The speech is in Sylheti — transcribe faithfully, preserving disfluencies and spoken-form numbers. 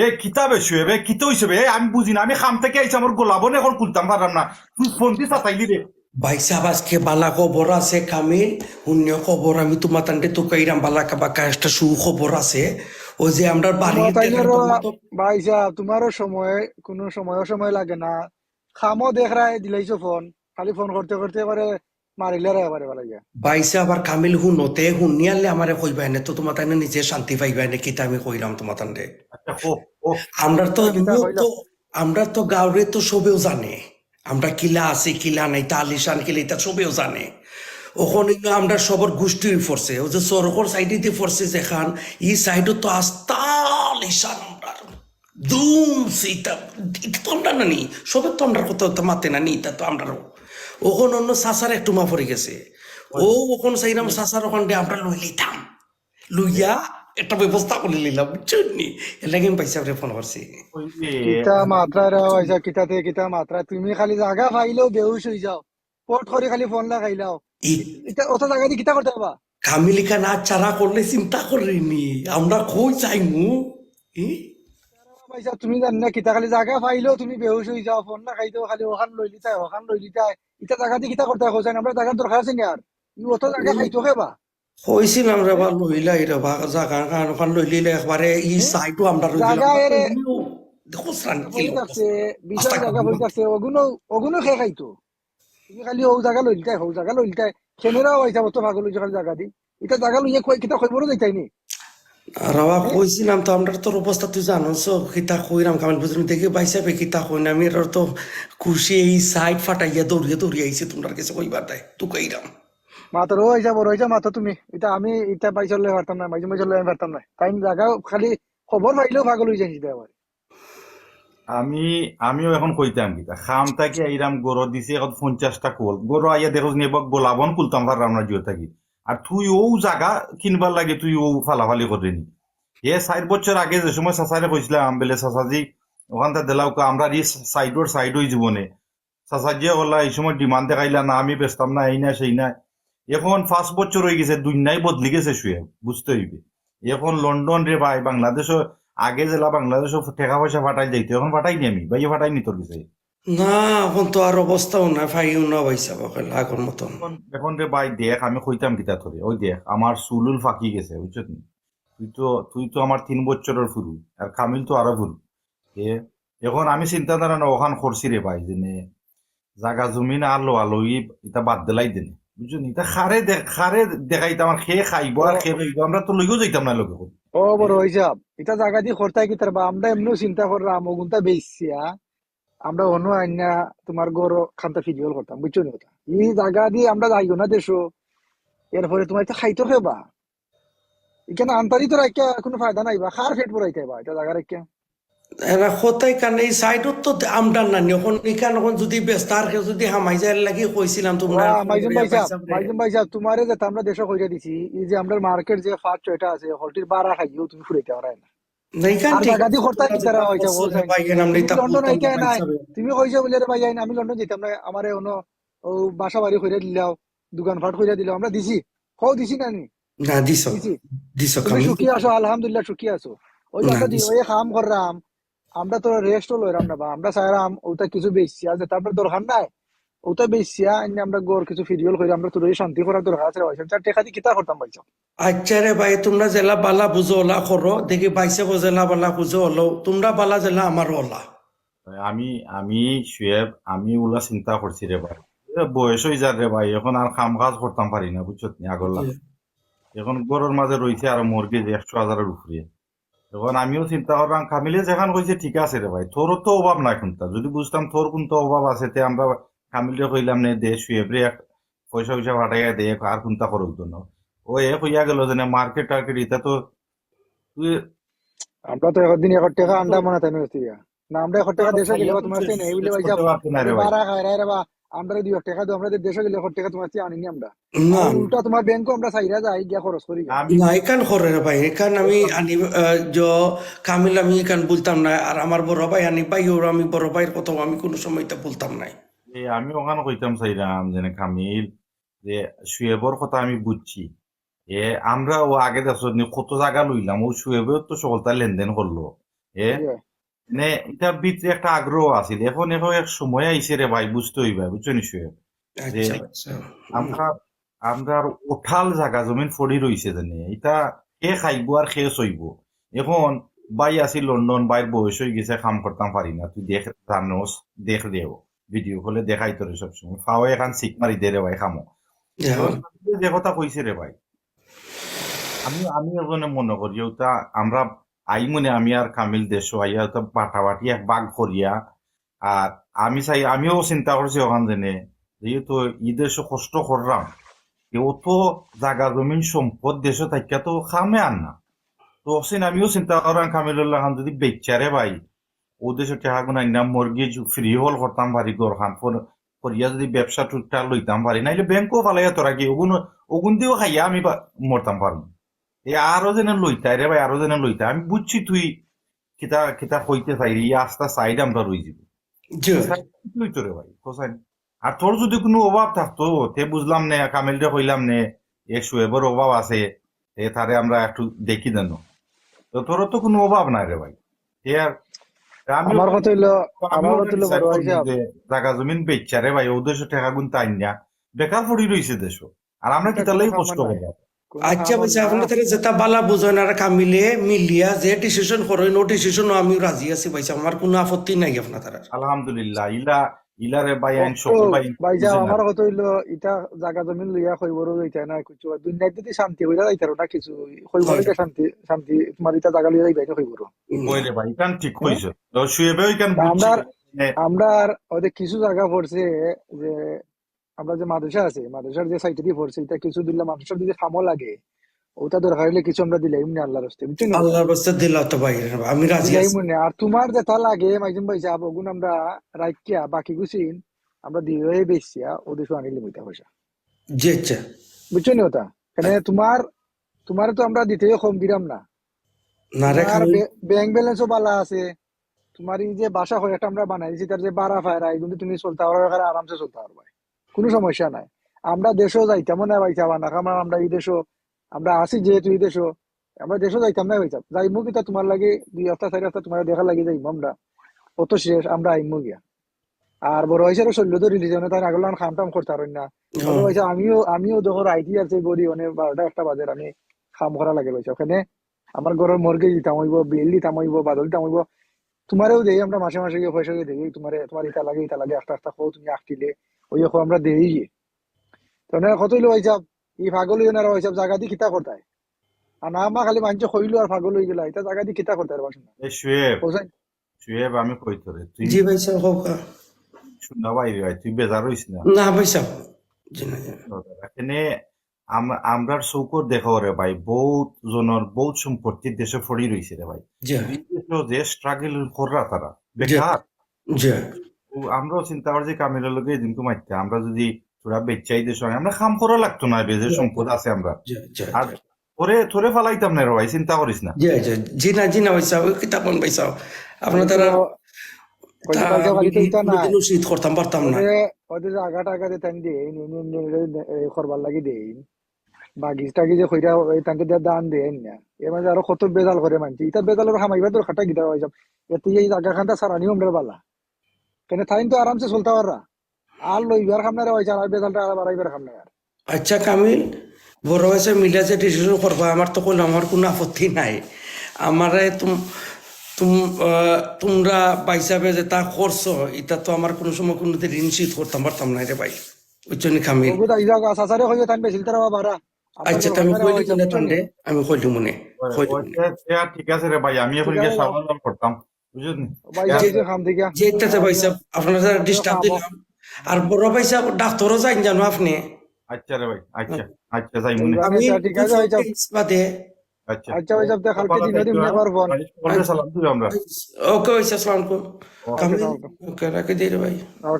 এ কিতা বে শুয়েব, এ কিতা অইছে বে? এ আমি বুঝি না, আমি কাম থাকি আইছি, আমার গোলাবন এখন খুলতাম পারলাম না। তুই ফোন দি সাতাইলি রে। ভাইসাব, আজকে বালা খবর আছে কামিল, হুনিও খবর আমি তুমাতানরে তুকাইরাম, বালা কাবা একটা সুখবর আছে। ওই যে আমরার বাড়ির তুমাতাইনরও, দেখেন তো মতো ভাইসাব, তুমারও সময়, কুনু সময় অসময় লাগে না। কামও দেখরায় দিলাইছো ফোন, খালি ফোন করতে করতে এবারে মারিলে রে এবারে বালা গিয়া। ভাইসাব, আবার কামিল হুনো তে, হুনিয়ালে আমারে কইবায় নে, তো তুমাতাইনে নিজে শান্তি পাইবায় নে, কিতা আমি কইরাম তুমাতানরে। আচ্ছা, কও, কও। আমরার তো কিতা এমনিও কইলা? তো, আমরার তো গাঁওরে তো সবেও জানে। আমরা কিলা আছি, কিলা নাই, তা আলিশান কিলা, ইতা সবেও জানে। অখন ইনো আমরা সবর গুষ্টি অই পড়ছে। ওই যে সড়কর সাইডেদি পড়ছে যেখান, ই সাইডও তো আস্তা আলিশান আমরার। দুম সিতা, ইতা তো আমরার নানি, সবে তো আমরার কথা তো মাতে নানি, ইতা তো আমরার। অখন অন্য চাচার একটু মা পড়ি গেছে। ও অখন চাইরাম চাচার অখান দে আমরা লই লিতাম। লইয়া একটা ব্যবস্থা করি লিলাম, বুঝছইন নি? এর লাগি আমি ভাইসাবরে ফোন করছি। ওই যে কিতা মাতরায় রে ভাইসাব, কিতাতে কিতা মাতরায়? তুমি খালি জাগা পাইলেও বেহুশ অই যাও, পট করি খালি ফোন লাগাইলাও। ই- ইতা অত জাগা দি কিতা করতায় বা? কামিল ইখান আত ছাড়া করলে চিন্তা কররে নি, আমরা কই যাইমু? ই? ভাইসাব, তুমি জানো না কিতা, খালি জাগা পাইলেও তুমি বেহুশ অই যাও, ফোন লাগাই দেও, খালি অখান লইলিতায়, অখান লইলিতায়। ইতা জাগা দি কিতা করতায় কও চাইন? আমরার জাগার দরকার আছে নি আর? ই অত জাগা খাইতো কে বা? কইছিলাম রে বা, লইলাই রে বা, জাগা খান অখান লইলিলে একবারে ই সাইডও আমরার জাগা এরে দেখো সান কি পড়ি থাকছে, বিশাল আস্তা জাগা পড়ি থাকছে, অগুনও, অগুনও কে খাইতো। তুমি খালি অউ জাগা লইলিতায়, হউ জাগা লইলিতায়, কেনেরাও আইতা অত পাগল অইছো খালি জাগা দি। ইতা জাগা লইয়া কই, কিতা কইবরও যাইতায় নি? আর বাবা, কইছিলাম তো, আমরার তোর অবস্থা তুই জানোস, কিতা কইরাম, কামিল বুঝলি, দেখি ভাইসাবে কিতা কইন, আমি এরার তো খুশি, এই সাইড ফাটাইয়া দৌড়িয়া দৌড়িয়া আইছি তুমরার গেছে কইবার দায়, তুকাইরাম। মাতর, ও ভাইসাব, বড় ভাইসাব, মাতো তুমি। ইতা আমি, ইতা ভাইসাবর লগে পারতাম না, মাইজুম ভাইসাবর লগে আমি পারতাম না। তাইন জাগা খালি খবর পাইলেও পাগল অই যাইন ইতা আবার। আমি, আমিও এখন কইতাম কিতা, কাম থাকি আইরাম, ঘরো দিছি এখন পঞ্চাশটা কল, ঘরো আইয়া দেখো নি, এবার গোলাবন খুলতাম পাররাম না জিও থাকি। আর তুই অউ জাগা কিনবার লাগি তুই অউ ফালাফালি কররে নি। এ চাইর বছর আগে যে সময় চাচারে কইছিলাম, বেলে চাচাজি, অখানতা দিলাউক্কা, আমরার ই সাইডর সাইড অই জীবনে চাচাজিয়ে কইলা, এই সময় ডিমান্ড দেখাইলা না, আমি বেচতাম না, এই না, সেই না। এখন পাঁচ বছর অই গেছে, দুনিয়াই বদলি গেছে শুয়ে, বুঝতে অইবে। এখন লন্ডন রে ভাই, বাংলাদেশও, আগে যেলা বাংলাদেশও টেকা পয়সা ফাটাই যাইতো, এখন ফাটাই নি আমি, ভাইয়ে ফাটাই নি তোর গেছে। না, এখন তো আর অবস্থাও না, পাইও না ভাইসাব, আগর মতন। এখন, এখন রে ভাই দেখ, আমি কইতাম কিতা তোরে, ওই দেখ, আমার চুল-উল ফাকি গেছে, বুঝছত নি? তুই তো, তুই তো আমার তিন বছরর ফুরু, আর কামিল তো আরো ফুরু। এ, এখন আমি চিন্তাধারা না অখান করছি রে ভাই, যে নে, জাগা জমিন আর লওয়া লই, ইতা বাদ দিলাই দেনে। বুঝছো নি? ইতা কারে দে-, কারে দেখাইতাম আর কে খাইবো আর কে লইবো, আমরা তো লইও যাইতাম না লগে করি। ও বড় ভাইসাব, ইতা জাগা দি করতায় কিতার বা, আমরা এমনেও চিন্তা কররাম, অগুনতা বেচিয়া, আমরা অনো আইনা তুমার ঘরো খান্তা ফিরিয়ল করতাম, বুঝছো নি কথা? ই জাগা দি আমরা যাইও না দেশো, এরপরে তুমার ইতা খাইতো কে বা? ইখান আন্তারি তো রাখিয়া কুনু ফায়দা নাই বা, কার পেট ভরাইতায় বা ইতা জাগা রাখিয়া? এরা কোথায় কানে এই সাইডত তো আমরার নানি, অখন ইখান অখন যুদি বেচতা আর কেউ যুদি হামাই যায়, এর লাগি কইছিলাম তুমরা। ওয়া, মাইজুম ভাইসাব, মাইজুম ভাইসাব, তুমারে যেতা আমরা দেশো কইরা দিছি, ই যে আমরার মার্কেট যে পাঁচ ছয়টা আছে, হকলটির ভাড়া খাইও তুমি ফুরাইতায় পাররায় না। না, ইখান আর ঠিক জাগা দি আছে, করতায় কিতারা অইতা বলছইন। ভাই, এখান আমরা তুমি ইতা লন্ডন করতাম আইতায় না, নায়। তুমি কইছো বুলে রে ভাই, আইন আমি লন্ডন যাইতাম না, আমারে অনো অউ বাসা বাড়ি কইরা দিলাও, দোকান পাট কইরা দিলাও, আমরা দিছি, কও দিছি না নি? না, দিছো, দিছি। দিছো, তুমি কামিল। সুখী আছো, আলহামদুলিল্লাহ সুখী আছো। ওই না, কথা দি, দিছো। ওই কাম কররাম, আমরা তো রেস্টও লইরাম না বা, আমরা চাইরাম ওটা কিছু বেশি আছে, তারপরে দরকার নাই, ওটা বেশি আইন আমরা ঘর কিছু ফিরিয়ল করি, আমরা তোর শান্তি করার দরকার আছে রে ভাই, চার টেকা দি কিতা করতাম ভাই? আচ্ছা রে ভাই, তুমরা যেলা বালা বুঝো ওলা করো, দেখি ভাইসাব যেলা বালা বুঝো ওলা, তুমরা বালা যেলা আমার ওলা। আমি, আমি শুয়েব, আমি ওলা চিন্তা করছি রে ভাই। এ বয়স অই যার রে ভাই, এখন আর কাম কাজ করতাম পারি না, বুঝছত নি, আগর জি। লাগে। এখন ঘরর মাঝে রইছে আরো মর্গেজ একশো হাজারর উপরে। এখন আমিও চিন্তা করলাম, কামিলে যেখান কইছে ঠিক আছে রে ভাই, তোরও তো অভাব নাই কুনতা। যদি বুঝতাম তোর কুনতা অভাব আছে, তে আমরা কামিলরে কইলাম নে, দে শুয়েবরে এক পয়সা উইসা ফাটাইয়া দে, আর কুনতা খরচ তো না। ও এ কইয়া গেল যে না, মার্কেট টার্কেট ইতা তো তুই আমরা তো একদিন এক টেকা আন্ডা মনে তাই নয় তুই। না, আমরা এক টেকা দেশো গেলে বা তোমার চেয়ে নেই, বুঝলে ভাই, করতে পারতো না রে ভাই। বারা খায় রে বা, আমরা দুই টেকা দাও, আমরা দেশো গেলে এক টেকা তোমার চেয়ে আনিনি আমরা। না। আর উল্টা তোমার ব্যাংকও আমরা চাইরা যাই, গিয়া খরচ করি গিয়া। আমি না, এখান করে রে ভাই, এখান আমি আনি, আহ, জ-, কামিল আমি এখান বলতাম না, আর আমার বড় ভাই আনি ভাই, ওর আমি বড় ভাইর কথা আমি কোনো সময় এটা বলতাম নাই। এ, আমি ওখানে কইতাম চাইলাম যে, কামিল, যে শুয়েবর কথা আমি বুঝছি, এ, আমরা ও আগে দেখছো নি কত জাগা লইলাম, ও শুয়েবে তো সকলতা লেনদেন করলো। এ, জি। মানে, ইটার ভিতরে একটা আগ্রহ আছিল। এখন, এখন এক সময় আইছে রে ভাই, বুঝতে অইবা, বুঝছো নি সোহেব? যে আচ্ছা, আচ্ছা। হুম। আমরা, আমরার অঠাল জাগা জমিন পড়ি রইছে যেনে, ইটা কে খাইবো আর কে সইবো? এখন ভাই আছি লন্ডন, ভাইর বয়স অই গেছে, কাম করতাম পারি না, তুই দেখ, জানোস, দেখ দেও, ভিডিও কলে দেখাই তোরে সবসময়, ফাও এখন সিক মারি দে রে ভাই, কামো। জি। এখন যে কথা কইছে রে ভাই, আমি, আমি এজন্য মনে করি, ওটা আমরা আইমু নে, আমি আর কামিল দেশো আইয়া ওটা বাটাবাটি এক ভাগ করিয়া, আর আমি চাই, আমিও চিন্তা করছি ওখান যেনে, যেহেতু ই দেশো কষ্ট করলাম, যে অত জাগা জমিন সম্পদ দেশো থাকিয়া তো কামে আর না। তো অসিন আমিও চিন্তা করলাম, কামিলুল্লাহ খান যদি বেচারে ভাই, ও দেশো টেকাগুন আইনা মর্গেজ ফ্রি হল করতাম পারি, ঘর খান ফর-, করিয়া যদি ব্যবসা টুকটাক লইতাম পারি, নাইলে ব্যাংকও ফালাইয়া তোরা কি ওগুন, ওগুন দিয়েও খাইয়া আমি বা-, মরতাম পারমু। এ আরো যেন লইতায় রে ভাই, আরো যেন লইতায়। আমি বুঝছি তুই কিতা, কিতা কইতে চাইরে, ই আস্তা সাইড আমরা রই যাবো। জি। সাইড লইতো রে ভাই, কোথায়? আর তোর যদি কোনো অভাব থাকতো, তে বুঝলাম নে, কামিলরে কইলাম নে, এ সোয়েবর অভাব আছে, এ তারে আমরা একটু দেখি দেন। তো তোরও তো কোনো অভাব নাই রে ভাই। এ আর আমি আমার কথা হইলো, আমার কথা হইলো বড় ভাই সাহেব, যে জাগা জমিন বেচা রে ভাই, ও দেশো টেকাগুন তাই না, বেকার পড়ি রইছে দেশো। আর আমরা এটা কিতার লাগি কোনো কষ্ট কাম নাই। করি? কোনো আচ্ছা, কাম বলছে, নাই। আপনি তাহলে যেটা বালা বুঝেন আর কামিলে মিলিয়া যে ডিসিশন করেন, ও ডিসিশনও আমি রাজি আছি ভাই সাহেব, আমার কোনো আপত্তি নাই আপনার তার। আলহামদুলিল্লাহ, ইলা, ইলারে ভাই আইন ও, সকল ভাই ভাই সাহেব, বুঝে না। আমার কথা হইলো, এটা জাগা জমিন লইয়া কইবরও যাইতা না কিছু। দুনিয়াত যদি শান্তি হইয়া যাইতারও না কিছু, কইবরও হয়। যে শান্তি, শান্তি, তোমার এটা জাগা লইয়া যাইবা, এটা কইবরও। হুম। ওই রে ভাই, ইখান ঠিক হ্যাঁ? কইছো। তো শুয়েবে ওইখান তা বুঝছি। আমরা, মানে আমরা আর ওদের কিছু জাগা পড়ছে যে আমরা যে মাদ্রাসা আছে, মাদ্রাসার যে সাইটে দিয়ে পড়ছে, এটা কিছু দিলে মাদ্রাসার যদি কামও লাগে, ওটা দরকার হইলে কিছু আমরা দিলাই এমনি আল্লাহর রাস্তায়, বুঝছো নি? আল্লাহর রাস্তায় দিলা তো ভাই, আমি রাজি দিলাই আছি। মনে। আর তোমার যেটা লাগে, মাইজুম ভাই সাহেব, ওগুন আমরা রাখিয়া বাকি গুছিন আমরা দিয়ে বেচিয়া ওদের সঙ্গে আনিলে মইতা পয়সা। জি, আচ্ছা। বুঝছো নি ওটা? কেন আচ্ছা। তোমার, তোমারে তো আমরা দিতেও কম দিলাম না। না রে, তোমার কারণ বে-, ব্যাংক ব্যালেন্সও ভালো আছে। তোমার এই যে বাসা হয় একটা আমরা বানাই দিছি, তার যে ভাড়া ফায়রা, এগুলো তুমি চলতে পারো, এখানে আরামসে চলতে পারবে, কোনো সমস্যা নাই। আমরা দেশও যাইতাম না ভাই সাহেব, না কারণ আমরা এই দেশও, আমরা আছি যেহেতু এই দেশও, আমরা দেশও যাইতাম না ভাই সাহেব। যাইমু কিতা তোমার লাগি দুই হাপ্তা, চার হাপ্তা তোমার দেখার লাগি যাইমু আমরা, অত শেষ আমরা আইমু গিয়া। আর বড় ভাই সাহেব শরীর তো রিলিজ হয় না, তাই আগলা খাম টাম করতে পারেন না। হুম। বড় ভাই সাহেব, আমিও, আমিও দেখো রাইতে আর সেই করি, মানে বারোটা একটা বাজে আমি কাম করা লাগে ভাই সাহেব। ওখানে আমার ঘরের মর্গেজ দিতাম হইব, বিল দিতাম হইব, বাদল দিতাম হইব। তোমারেও দেই আমরা মাসে মাসে গিয়ে পয়সা দিয়ে দেই, তোমারে, তোমার ইটা লাগে, ইটা লাগে, আস্তে আস্তে কও তুমি আঁকটিলে, ওই দেখো আমরা দেই গিয়ে। তো না, কত হইলো ভাই সাহেব, এই পাগল হইও না রে ভাই সাহেব, জাগা দিয়ে কিতা করতায়? আর না মা খালি মানছে কইলো আর পাগল হয়ে গেল, এটা জাগা দিয়ে কিতা করতায় রে ভাই সাহেব? এ শুয়েব, হোসেন। শুয়েব, আমি কই তোরে, তুই জি ভাই সাহেব, হোক। শুন না ভাই, ভাই, তুই বেজার হইস না। না ভাই সাহেব, জি না, জি না। তো এখানে আম-, আমরার চৌকর দেখা রে ভাই, বহুত জনর বহুত সম্পত্তি দেশে পড়ি রইছে রে ভাই। জি। বিদেশে যে স্ট্রাগল কররা তারা, জি। বেকার। জি। ও, আমরাও চিন্তা করছি কামিলর লগে এদিন ঘুমাইতে, আমরা যদি থোড়া বেচাই দেশে, আমরা কাম করা লাগতো না, বে যে জি। সম্পদ আছে আমরা। জি, জি, আর জি। তোরে, তোরে ফালাইতাম না রে ভাই, চিন্তা করিস না। জি, জি, জি না, জি না ভাই সাহেব, ওই কিতা কোন ভাই সাহেব? আপনার আমি তারা তো কইতে তা পারতাম, আমি খালি তো ইটা না। কোনোদিনও শীত করতাম পারতাম না। ওদের, ওদের জাগা টাগা দিতাম দিয়ে, এই, এই, এই, এই, এই, এই, এই করবার লাগি দেই। বাগিজ টাগিজ যে কইরা, ওই তানকে দিয়া দান দেন না। এর মাঝে আরো কত বেজাল করে মানছি। ইটা বেজালর কামাইবার দরকারটা কিতা ভাই সাহেব? এতে এই জাগা খানটা সারানি আমরা বালা। কেন তাইন তো আরামসে চলতে পাররা। আর লইবার কাম নাই রে ভাই সাহেব, আর বেজালটা আর বাড়াইবার কাম নাই আর। আচ্ছা কামিল, বড় হয়েছে মিলা যে ডিসিশন করবা, আমার তো কইলাম আমার কোনো আপত্তি নাই। আমারে তুম-, তুম-, আহ, তোমরা ভাই সাহেবে যেটা করছো, এটা তো আমার কোনো সময় কোনো দিন ঋণ শোধ করতাম পারতাম না রে ভাই। বুঝছো নি কামিল? ওগো দা, ইজা গো, আসারে কইও, তান বেশি তারা বাবারা। আচ্ছা, তে আমি কইলি মনে, আমি কইলি মনে, ওই, কইলি ওই, মনে। এ, এ, ঠিক আছে রে ভাই, আমি এখন ঠিক গিয়ে আছে। সাবান করতাম, বুঝলি? ভাই, ইয়া, যে, যে কাম থেকে। যে, ইচ্ছা আছে ভাই সাহেব, আপনারা যারা ওই ডিস্টার্ব কামো। দিলাম। আর বড় ভাই সাহেব, ডাক্তারও যাইন জানো আপনি। আচ্ছা রে ভাই, আচ্ছা, আচ্ছা, যাই মনে। আমি আচ্ছা, ঠিক আছে, ভাই সাহেব। বাদে। আচ্ছা। আচ্ছা, ভাই সাহেব, তে কালকে ভালো দিনও দিন থাকবেন। একবার ফোন। ভাই, সকলকে সালাম দিও আমরা। ওকে, ভাই সাহেব, আসসালামু আলাইকুম। ওকে। কামিল, ওকে, রাখি দিই রে ভাই। ওকে।